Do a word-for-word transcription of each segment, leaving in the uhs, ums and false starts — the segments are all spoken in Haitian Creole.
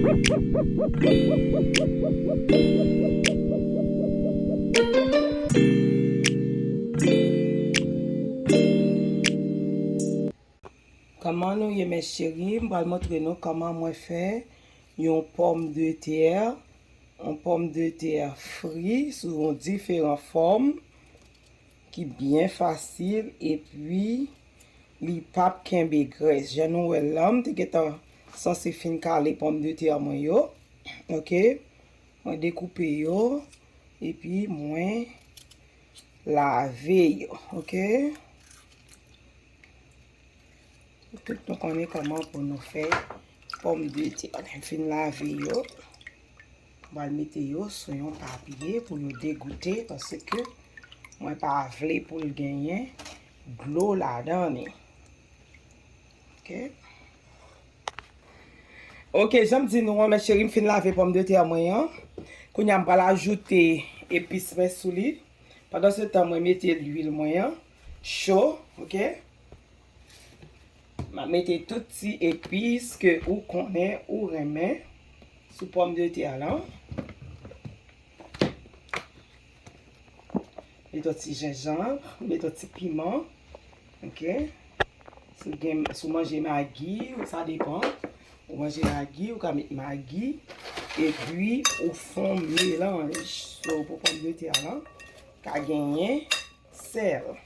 Kòman nou ye, mes chéris? M pral montre nou kòman mwen fè yon pòmdetè, yon pòmdetè fri sou yon diferan fòm ki byen fasil, epi li p ap kenbe grès. Jan nou wè l lan, m te gentan sanse fin kale pòmdetè mwen yo. Ok? Mwen dekoupe yo, epi mwen lave yo. Ok? Tout nou konnen kòman pou nou fè pòmdetè. Lè m fin lave yo, m pral mete yo sou yon papye pou yo degoute, paske mwen pa vle pou l genyen dlo ladan li. Ok. Ok, jan m di nou an, mes chéris, m fin lave pòmdetè mwen an. Kounye a, m pral ajoute epis mwen sou li. Pandan se tan, mwen mete lwil mwen an cho, ok? M ap mete tout ti epis ke ou konnen ou renmen sou pòmdetè lan. Mete yon ti jenjanm, mete yon ti piman. Ok? Si w gen, si w manje magi, sa depan. Ou manje magi, ou ka met magi. Epi, ou fè yon melanj. So, pou pòmdetè lan, ka genyen sèl.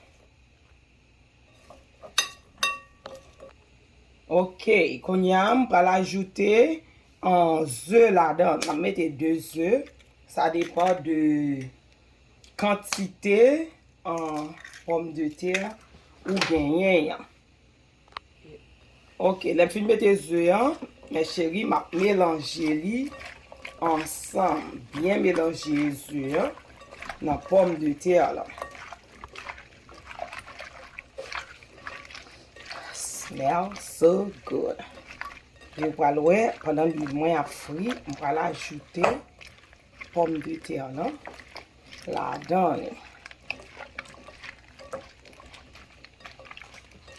Ok, kounye a, m pral ajoute, an, ze ladan. M ap mete de ze. Sa depan de kantite, an, pòmdetè ou genyen an. Ok, lè m fin mete ze an, mes chéris, m ap melanje li ansanm. Byen melanje ze an nan pòmdetè lan. Smell so good. Ou pral wè, pandan lwil mwen ap fri, m pral ajoute pòmdetè lan ladan li.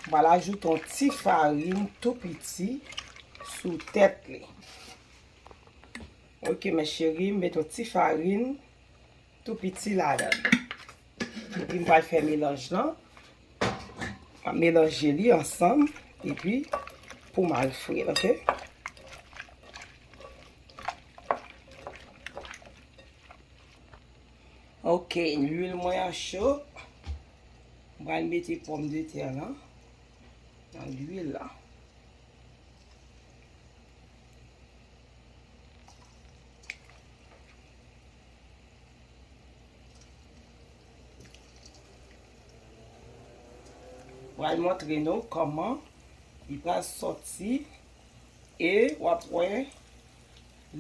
M pral ajoute yon ti farin tou piti sou tèt li. Ok, mes chéris, m met yon ti farin tou piti ladan. Epi m pral fè melanj lan. M ap melanje li ansanm. Epi pou m al fri l, ok? Ok, lwil mwen an cho. M pral mete pòmdetè lan nan lwil la. Pral montre nou kòman li pral sòti e w ap wè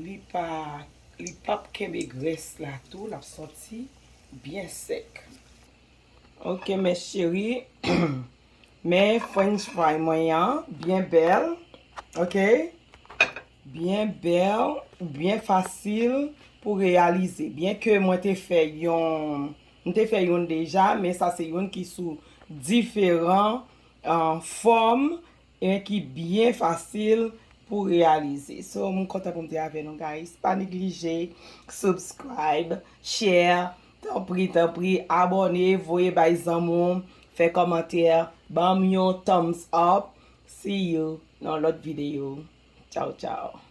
li pa, li p ap kenbe grès la tou, l ap sòti byen sèk. Ok, mes chéris, men french fry mwen an, byen bèl, ok? Byen bèl, byen fasil pou reyalize. Byen ke mwen te fè yon, m te fè youn deja, men sa se youn ki sou diferan, ah, fòm, e ki byen fasil pou reyalize. So, m kontan pou m te avè nou, guys. Pa neglije subscribe, share, tanpri, tanpri, abòne, voye bay zanmi w, fè kòmantè, ban m yon thumbs up. See you nan lòt videyo. Tchao, tchao.